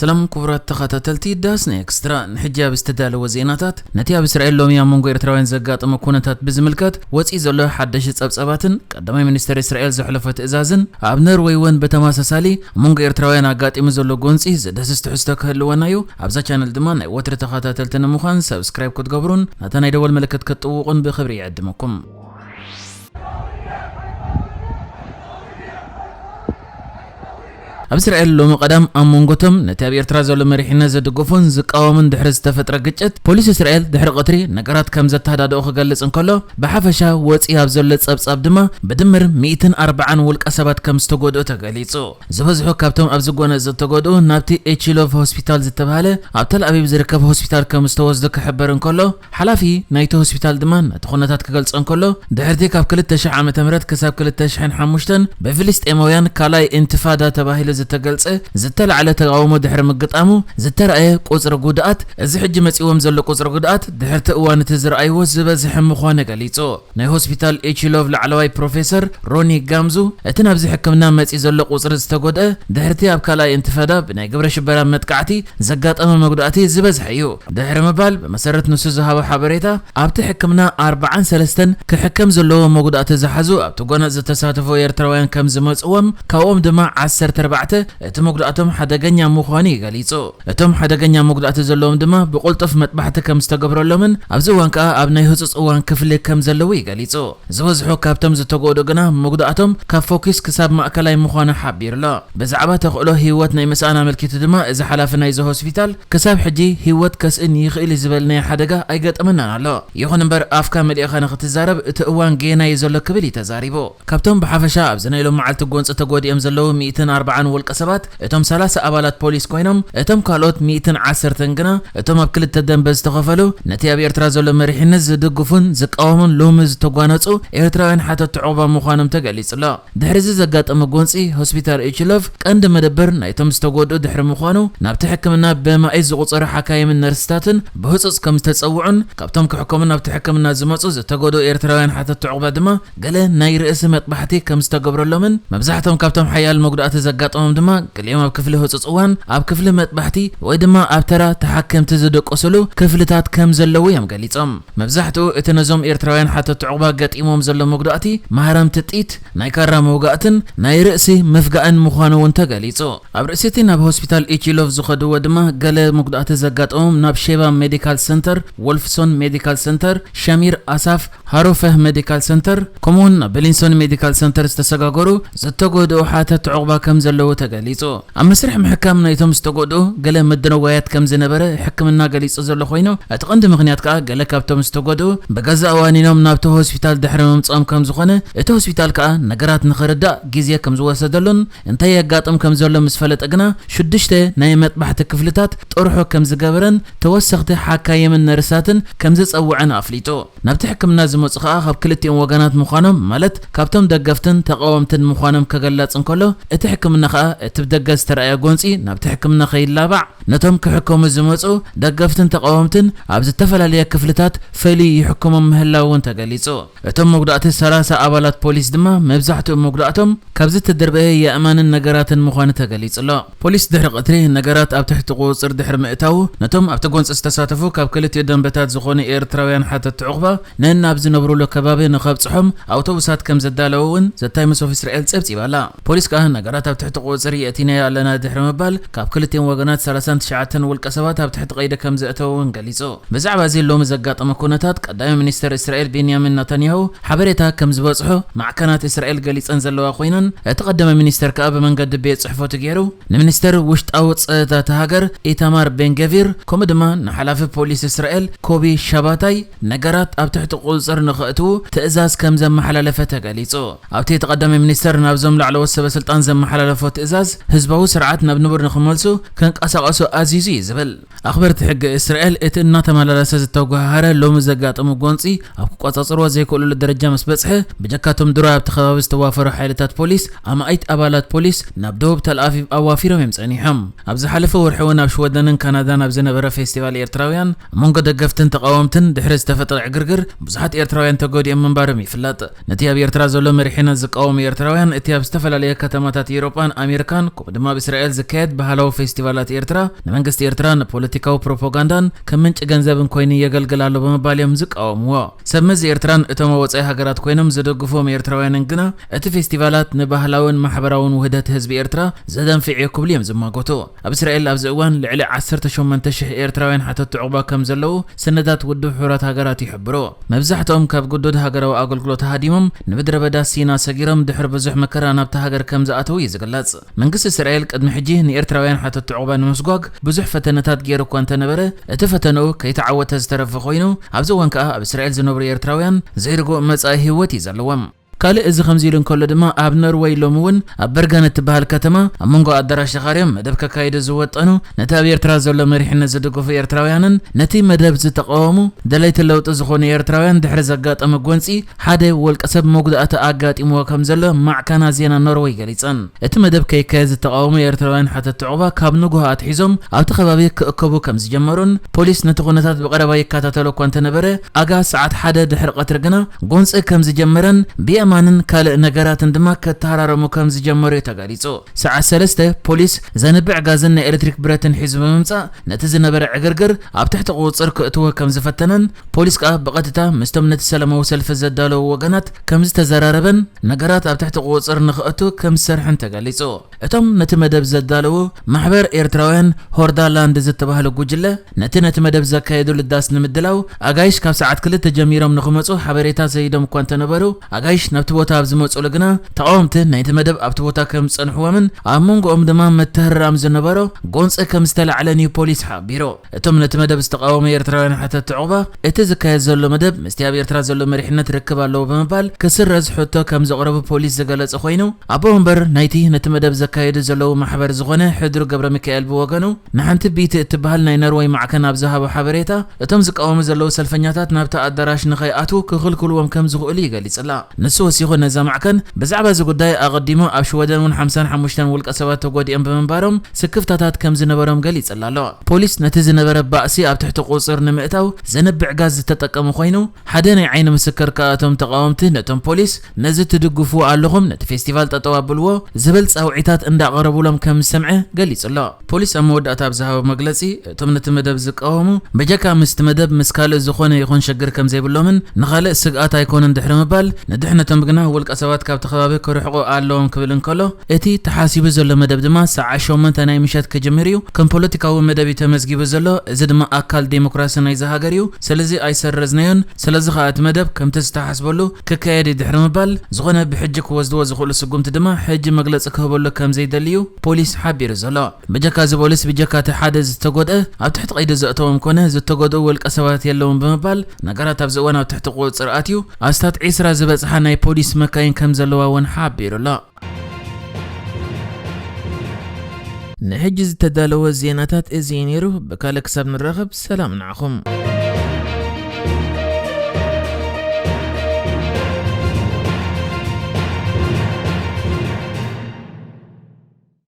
ሰላም ክቡራት ተኸታተልቲ ዳስና ኤክስትራ፣ ንሕጂ ኣብ ዝተዳለወ ዜናታት፣ ነቲ ኣብ እስራኤል ሎሚ ኣብ መንጎ ኤርትራውያን ዘጋጠመ ኩነታት ብዝምልከት ወጺኡ ዘሎ ሓደሽ ጸብጻባትን ቀዳማይ ሚኒስተር እስራኤል ዘሕለፎ ትእዛዝን፣ ኣብ ኖርወይ እውን ብተመሳሳሊ ኣብ መንጎ ኤርትራውያን ኣጋጢሙ ዘሎ ጎንጺ ዝድህስስ ትሕዝቶ ክህልወና እዩ። ኣብዛ ቻነል ድማ ናይ ወትሪ ተኸታተልቲ ንምዃን ሰብስክራይብ ክትገብሩን ነታ ናይ ደወል ምልክት ክትጥውቑን ብኽብሪ ይዕድመኩም። ኣብ እስራኤል ሎሚ ቀዳም ኣብ መንጎቶም ነቲ ኣብ ኤርትራ ዘሎ መሪሕነት ዝድግፉን ዝቃወሙን ድሕሪ ዝተፈጥረ ግጭት፣ ፖሊስ እስራኤል ድሕሪ ቀትሪ ነገራት ከም ዘተሃዳደኦ ክገልጽ እንከሎ፣ ብሓፈሻ ወጺኡ ኣብ ዘሎ ጸብጻብ ድማ ብድምር ሚእትን ኣርባዓን ውልቀ ሰባት ከም ዝተጎድኡ ተገሊጹ። ዝበዝሑ ካብቶም ኣብዚ ጎነጽ ዝተጎድኡ ናብቲ ኤቺሎቭ ሆስፒታል ዝተባህለ ኣብ ተል ኣቪቭ ዝርከብ ሆስፒታል ከም ዝተወስዱ ክሕበር እንከሎ፣ ሓላፊ ናይቲ ሆስፒታል ድማ ነቲ ኩነታት ክገልጾ እንከሎ፣ ድሕርቲ ካብ ክልተ ሽሕ ዓመተ ምህረት ክሳብ ክልተ ሽሕን ሓሙሽተን ብፍልስጤማውያን ካልኣይ ኢንቲፋዳ ተባሂሉ ዝተገልጸ ዝተላዕለ ተቃውሞ ድሕሪ ምግጣሙ ዝተራእየ ቁጽሪ ጉድኣት፣ እዚ ሕጂ መጺዎም ዘሎ ቁጽሪ ጉድኣት ድሕርቲ እዋን እቲ ዝረኣይዎ ዝበዝሐ ምዃኑ ገሊጹ። ናይ ሆስፒታል ኤቺሎቭ ላዕለዋይ ፕሮፌሰር ሮኒ ጋምዙ፣ እቲ ናብዚ ሕክምና መጺ ዘሎ ቁጽሪ ዝተጎድአ ድሕርቲ ኣብ ካልኣይ ኢንቲፋዳ ብናይ ግብረ ሽበራ መጥቃዕቲ ዘጋጠመ መጉዳእቲ ዝበዝሐ እዩ ድሕሪ ምባል፣ ብመሰረት ንሱ ዝሃቦ ሓበሬታ፣ ኣብቲ ሕክምና ኣርባዓን ሰለስተን ክሕከም ዘለዎ መጉዳእቲ ዝሓዙ ኣብቲ ጎነጽ ዝተሳተፉ ኤርትራውያን ከም ዝመጽዎም፣ ካብኦም ድማ ዓሰርተ ኣርባዕተ እቲ መጉዳእቶም ሓደገኛ ምዃኑ እዩ ገሊጹ። እቶም ሓደገኛ መጉዳእቲ ዘለዎም ድማ ብቕልጡፍ መጥባሕቲ ከም ዝተገብረሎምን ኣብዚ እዋን ከኣ ኣብ ናይ ህጹጽ እዋን ክፍሊ ከም ዘለዉ እዩ ገሊጹ። ዝበዝሑ ካብቶም ዝተጎድኡ ግና መጉዳእቶም ካብ ፎኪስ ክሳብ ማእከላይ ምዃኑ ሓቢሩ ኣሎ። ብዛዕባ ተኽእሎ ህይወት ናይ ምስኣን ኣመልኪቱ ድማ፣ እዚ ሓላፊ ናይዚ ሆስፒታል፣ ክሳብ ሕጂ ህይወት ከስእን ይኽእል እዩ ዝበልናዮ ሓደጋ ኣይገጠመናን ኣሎ። ይኹን እምበር፣ ኣፍካ መሊእኻ ንኽትዛረብ እቲ እዋን ጌና እዩ ዘሎ ክብል እዩ ተዛሪቡ። ካብቶም ብሓፈሻ ኣብዚ ናይ ሎም መዓልቲ ጎንፂ ተጎዲኦም ዘለዉ ሚእትን ኣርባዓን ውልቀ ሰባት፣ እቶም ሰላሳ ኣባላት ፖሊስ ኮይኖም፣ እቶም ካልኦት ሚእትን ዓሰርተን ግና እቶም ኣብ ክልተ ደንበ ዝተኸፈሉ፣ ነቲ ኣብ ኤርትራ ዘሎ መሪሕነት ዝድግፉን ዝቃወሙን ሎሚ ዝተጓነጹ ኤርትራውያን ሓተቲ ዑቕባ ምዃኖም ተገሊጹ ኣሎ። ድሕሪ እዚ ዘጋጠመ ጎንጺ፣ ሆስፒታል ኢችሎቭ ቀንዲ መደበር ናይቶም ዝተጎድኡ ድሕሪ ምዃኑ፣ ናብቲ ሕክምና ብማኢት ዝቑጸሩ ሓካይምን ነርስታትን ብህጹጽ ከም ዝተጸውዑን፣ ካብቶም ክሕከሙ ናብቲ ሕክምና ዝመጹ ዝተጎድኡ ኤርትራውያን ሓተቲ ዑቕባ ድማ ገለ ናይ ርእሲ መጥባሕቲ ከም ዝተገብረሎምን፣ መብዛሕቶም ካብቶም ሓያል መጉዳእቲ ዘጋጠሞም ድማ ገሊኦም ኣብ ክፍሊ ህጹጽ እዋን ኣብ ክፍሊ መጥባሕቲ ወይ ድማ ኣብ ተራ ተሓከምቲ ዝደቀሱሉ ክፍልታት ከም ዘለዉ እዮም ገሊጾም። መብዛሕትኡ እቲ ነዞም ኤርትራውያን ሓተቲ ዑቕባ ገጢሞም ዘሎ መጉዳእቲ ማህረምቲ ጢት፣ ናይ ካራ መውጋእትን ናይ ርእሲ ምፍጋእን ምዃኑ እውን ተገሊጹ። ኣብ ርእሲ እቲ ናብ ሆስፒታል ኢቺሎቭ ዝኸድዎ ድማ ገለ መጉዳእቲ ዘጋጠሞም ናብ ሼባ ሜዲካል ሰንተር፣ ወልፍሶን ሜዲካል ሰንተር፣ ሸሚር ኣሳፍ፣ ሃሮፈህ ሜዲካል ሰንተር፣ ከምኡውን ናብ ቤሊንሶን ሜዲካል ሰንተር ዝተሰጋገሩ ዝተጎድኡ ሓተቲ ዑቕባ ከም ዘለዉ ተገሊጹ። ኣብ መስርሕ ምሕካም ናይቶም ዝተጎድኡ ገለ መደነዋያት ከም ዝነበረ ሕክምና ገሊጹ ዘሎ ኮይኑ፣ እቲ ቀንዲ ምኽንያት ከኣ ገለ ካብቶም ዝተጎድኡ ብገዛእ ዋኒኖም ናብቲ ሆስፒታል ድሕሪ ምምጽኦም ከም ዝኾነ፣ እቲ ሆስፒታል ከኣ ነገራት ንኽርዳእ ግዜ ከም ዝወሰደሉን፣ እንታይ የጋጥም ከም ዘሎ ምስ ፈለጠ ግና ሽዱሽተ ናይ መጥባሕቲ ክፍልታት ጥርሑ ከም ዝገበረን ተወሰኽቲ ሓካይምን ነርሳትን ከም ዝጸውዐን ኣፍሊጡ። ናብቲ ሕክምና ዝመጹ ከኣ ካብ ክልቲኦም ወገናት ምዃኖም፣ ማለት ካብቶም ደገፍትን ተቓወምትን ምዃኖም ከገላጽ እንከሎ፣ እቲ ሕክምና ከኣ እቲ ብደገ ዝተራእየ ጎንጺ ናብቲ ሕክምና ከይላባዕ፣ ነቶም ክሕከሙ ዝመጹ ደገፍትን ተቓወምትን ኣብ ዝተፈላለየ ክፍልታት ፈልዩ ይሕክሞም ምህላው እውን ተገሊጹ። እቶም መጉዳእቲ ሰላሳ ኣባላት ፖሊስ ድማ መብዛሕትኡ መጉዳእቶም ካብ ዝተደርበየ የእማንን ነገራትን ምዃኑ ተገሊጹ ኣሎ። ፖሊስ ድሕሪ ቀትሪ ነገራት ኣብ ትሕቲ ቁጽጽር ድሕሪ ምእታዉ፣ ነቶም ኣብቲ ጎንጺ ዝተሳተፉ ካብ ክልቲኡ ደንበታት ዝኾኑ ኤርትራውያን ሓተቲ ዑቕባ ነናብ ዝነብሩሉ ከባቢ ንኸብጽሖም ኣውቶቡሳት ከም ዘዳለወ እውን ዘ ታይምስ ኦፍ እስራኤል ጸብጺባ ኣላ። ፖሊስ ከኣ ነገራት ኣብ ትሕቲ ቁጽጽር የእቲናዮ ኣለና ድሕሪ ምባል፣ ካብ ክልቲኦም ወገናት ሰላሳን ትሽዓተን ውልቀ ሰባት ኣብ ትሕቲ ቀይዲ ከም ዘእተወ እውን ገሊጹ። ብዛዕባ እዚ ሎሚ ዘጋጠመ ኩነታት ቀዳማይ ሚኒስተር እስራኤል ቤንያሚን ናታንያሁ ሓበሬታ ከም ዝበጽሖ ማዕከናት እስራኤል ገሊጸን ዘለዋ ኮይነን፣ እቲ ቀዳማይ ሚኒስተር ከኣ ብመንገዲ ቤት ጽሕፈቱ ገይሩ ንሚኒስተር ውሽጣዊ ጸጥታ ሃገር ኢታማር ቤንገቪር፣ ከምኡ ድማ ንሓላፊ ፖሊስ እስራኤል ኮቢ ሻባታይ ነገራት ኣብ ትሕቲ ቁጽጽር ንኸእትዉ ትእዛዝ ከም ዘመሓላለፈ ተገሊጹ። ኣብቲ እቲ ቀዳማይ ሚኒስተር ናብዞም ላዕለዎት ሰበ ስልጣን ዘመሓላለፎ ትእዛዝ፣ ህዝባዊ ስርዓት ናብ ንቡር ንኽመልሱ ክንቀሳቐሱ ኣዚዙ እዩ ዝብል። ኣኽበርቲ ሕጊ እስራኤል እቲ እናተመላለሰ ዝተጓሃረ ሎሚ ዘጋጠሙ ጎንጺ ኣብ ክቆጻጸርዎ ዘይክእሉሉ ደረጃ ምስ በጽሐ፣ ብጀካቶም ድሮ ኣብቲ ከባቢ ዝተዋፈሩ ሓይልታት ፖሊስ ኣማኢት ኣባላት ፖሊስ ናብ ደቡብ ተልኣቪቭ ኣዋፊሮም እዮም ጸኒሖም። ኣብ ዝሓለፈ ወርሒ እውን ኣብ ሽወደንን ካናዳን ኣብ ዝነበረ ፌስቲቫል ኤርትራውያን፣ ኣብ መንጎ ደገፍትን ተቓወምትን ድሕሪ ዝተፈጥረ ዕግርግር ብዙሓት ኤርትራውያን ተጎዲኦም ምንባሮም ይፍለጥ። ነቲ ኣብ ኤርትራ ዘሎ መሪሕነት ዝቃወሙ ኤርትራውያን፣ እቲ ኣብ ዝተፈላለየ ከተማታት ኤውሮጳን ኣሜሪካን ከምኡ ድማ ኣብ እስራኤል ዝካየድ ባህላዊ ፌስቲቫላት ኤርትራ ንመንግስቲ ኤርትራ ንፖለቲካዊ ፕሮፓጋንዳን ከም ምንጪ ገንዘብን ኮይኑ የገልግል ኣሎ ብምባል እዮም ዝቃወምዎ። ሰብ መዚ ኤርትራን እቶም ወጻኢ ሃገራት ኮይኖም ዝድግፍዎም ኤርትራውያንን ግና እቲ ፌስቲቫላት ንባህላውን ማሕበራውን ውህደት ህዝቢ ኤርትራ ዘደንፍዕ እዩ ክብሉ እዮም ዝማጎቱ። ኣብ እስራኤል ኣብዚ እዋን ልዕሊ ዓሰርተ ሸሞንተ ሽሕ ኤርትራውያን ሓተቲ ዕቑባ ከም ዘለዉ ሰነዳት ውድብ ሕቡራት ሃገራት ይሕብሩ። መብዛሕትኦም ካብ ግዱድ ሃገራዊ ኣገልግሎት ሃዲሞም ንምድረ በዳ ሲና ሰጊሮም ድሕሪ ብዙሕ መከራ ናብታ ሃገር ከም ዝኣተዉ እዩ ዝግለጽ። መንግስቲ እስራኤል ቅድሚ ሕጂ ንኤርትራውያን ሓተቲ ዕቑባ ንምስጓግ ብዙሕ ፈተነታት ገይሩ እኳ እንተነበረ፣ እቲ ፈተንኡ ከይተዓወተ ዝተረፈ ኮይኑ፣ ኣብዚ እዋን ከኣ ኣብ እስራኤል ዝነብሩ ኤርትራውያን ዘይርጉእ መጻኢ ህይወት እዩ ዘለዎም። ካልእ እዚ ከምዚ ኢሉ እንከሎ ድማ፣ ኣብ ኖርወይ ሎሚ እውን ኣብ በርገን እትበሃል ከተማ ኣብ መንጎ ኣዳራሽ ተኻርዮም መደብ ከካይዱ ዝወጠኑ ነቲ ኣብ ኤርትራ ዘሎ መሪሕነት ዝድግፉ ኤርትራውያንን ነቲ መደብ ዝተቃወሙ ደለይቲ ለውጢ ዝኾኑ ኤርትራውያን ድሕሪ ዘጋጠመ ጎንጺ ሓደ ውልቀ ሰብ መጉዳእቲ ኣጋጢምዎ ከም ዘሎ ማዕከናት ዜና ኖርወይ ገሊጸን። እቲ መደብ ከይካየድ ዝተቃወሙ ኤርትራውያን ሓተቲ ዕቑባ ካብ ንግሆ ኣትሒዞም ኣብቲ ከባቢ ክእከቡ ከም ዝጀመሩን ፖሊስ ነቲ ኩነታት ብቐረባ ይከታተሎ እኳ እንተነበረ ኣጋ ሰዓት ሓደ ድሕሪ ቀትሪ ግና ጎንፂ ከም ዝጀመረን ብየማንን ካልእ ነገራትን ድማ ከተሃራረሙ ከም ዝጀመሩ እዩ ተገሊጹ። ሰዓት ሰለስተ ፖሊስ ዘንብዕ ጋዝን ናይ ኤሌክትሪክ ብረትን ሒዙ ብምምጻእ ነቲ ዝነበረ ዕግርግር ኣብ ትሕቲ ቁጽጽር ክእትዎ ከም ዝፈተነን ፖሊስ ከኣ ብቐጥታ ምስቶም ነቲ ሰላማዊ ሰልፊ ዘዳለዉ ወገናት ከም ዝተዘራረበን ነገራት ኣብ ትሕቲ ቁጽጽር ንኽእቱ ከም ዝሰርሐን ተገሊጹ። እቶም ነቲ መደብ ዘዳለዉ ማሕበር ኤርትራውያን ሆርዳላንድ ዝተባህለ ጉጅለ ነቲ ነቲ መደብ ዘካየድሉ ዳስ ንምድላው ኣጋይሽ ካብ ሰዓት ክልተ ጀሚሮም ንኽመጹ ሓበሬታ ሰይዶም እኳ እንተነበሩ ኣጋይሽ ናብቲ ቦታ ኣብ ዝመጹሉ ግና ተቃወምቲ ናይቲ መደብ ኣብቲ ቦታ ከም ዝጸንሕዎምን ኣብ መንጎኦም ድማ መተህራም ዝነበሮ ጎንፂ ከም ዝተላዕለን እዩ ፖሊስ ሓቢሩ። እቶም ነቲ መደብ ዝተቃወሙ ኤርትራውያን ሓተቲ ዕቑባ እቲ ዝካየድ ዘሎ መደብ ምስቲ ኣብ ኤርትራ ዘሎ መሪሕነት ርክብ ኣለዎ ብምባል ክስረዝ ሕቶ ከም ዘቕረቡ ፖሊስ ዝገለጸ ኮይኑ ኣቦ ወንበር ናይቲ ነቲ መደብ ዘካየዱ ዘለዉ ማሕበር ዝኾነ ሕድሩ ገብረ ሚካኤል ብወገኑ ንሓንቲ ቢቲ እትበሃል ናይ ኖርወይ ማዕከን ኣብ ዝሃቦ ሓበሬታ እቶም ዝቃወሙ ዘለዉ ሰልፈኛታት ናብቲ ኣዳራሽ ንኸይኣትዉ ክኽልክልዎም ከም ዝኽእሉ እዩ ገሊጽላ። ንሱ ወሲኹ ነዛ ማዕከን ብዛዕባ እዚ ጉዳይ ኣቐዲሙ ኣብ ሽወደን እውን ሓምሳን ሓሙሽተን ውልቀ ሰባት ተጎዲኦም ብምንባሮም ስክፍታታት ከም ዝነበሮም ገሊጽላ ኣሎ። ፖሊስ ነቲ ዝነበረ ባእሲ ኣብ ትሕቲ ቁጽር ንምእታው ዘንብዕ ጋዝ ዝተጠቀሙ ኮይኑ ሓደ ናይ ዓይኒ ምስክር ከኣ እቶም ተቃወምቲ ነቶም ፖሊስ ነዚ ትድግፉ ኣለኹም ነቲ ፌስቲቫል ጠጠው ኣብልዎ ዝብል ጻውዒታት እንዳቐረቡሎም ከም ዝሰምዐ ገሊጹ ኣሎ። ፖሊስ ኣብ መወዳእታ ኣብ ዝሃቦ መግለጺ እቶም ነቲ መደብ ዝቃወሙ ብጀካ ምስቲ መደብ ምስ ካልእ ዝኾነ ይኹን ሽግር ከም ዘይብሎምን ንኻልእ ስግኣት ኣይኮኑን ድሕሪ ምባል ንድሕነቶም ግና ውልቀ ሰባት ካብቲ ከባቢ ክርሕቑ ኣለዎም ክብል እንከሎ እቲ ተሓሲቡ ዘሎ መደብ ድማ ሰዓት ሸሞንተ ናይ ምሸት ክጅምር እዩ። ከም ፖለቲካዊ መደብ እዩ ተመዝጊቡ ዘሎ። እዚ ድማ ኣካል ዴሞክራሲ ናይዚ ሃገር እዩ። ስለዚ ኣይሰረዝናዮን። ስለዚ ከኣ እቲ መደብ ከምቲ ዝተሓስበሉ ክካየድ እዩ ድሕሪ ምባል ዝኾነ ብሕጂ ክወስድዎ ዝኽእሉ ስጉምቲ ድማ ሕጂ መግለጺ ክህበሉ ከም ዘይደሊ እዩ ፖሊስ ሓቢሩ ዘሎ። ብጀካ እዚ ፖሊስ ብጀካ እቲ ሓደ ዝተጎድአ ኣብ ትሕቲ ቀይዲ ዘእተዎም ኮነ ዝተጎድኡ ውልቀ ሰባት የለውን ብምባል ነገራት ኣብዚ እዋን ኣብ ትሕቲ ቁጽጽር ኣትዩ ኣስታት ዒስራ ዝበጽሓ ናይ ፖሊስ መካይን ከም ዘለዋ እውን ሓቢሩ ኣሎ። ንሕጂ ዝተዳለወ ዜናታት እዚ እዩ ነይሩ። ብካልእ ክሳብ ንራኸብ ሰላም ንዓኹም።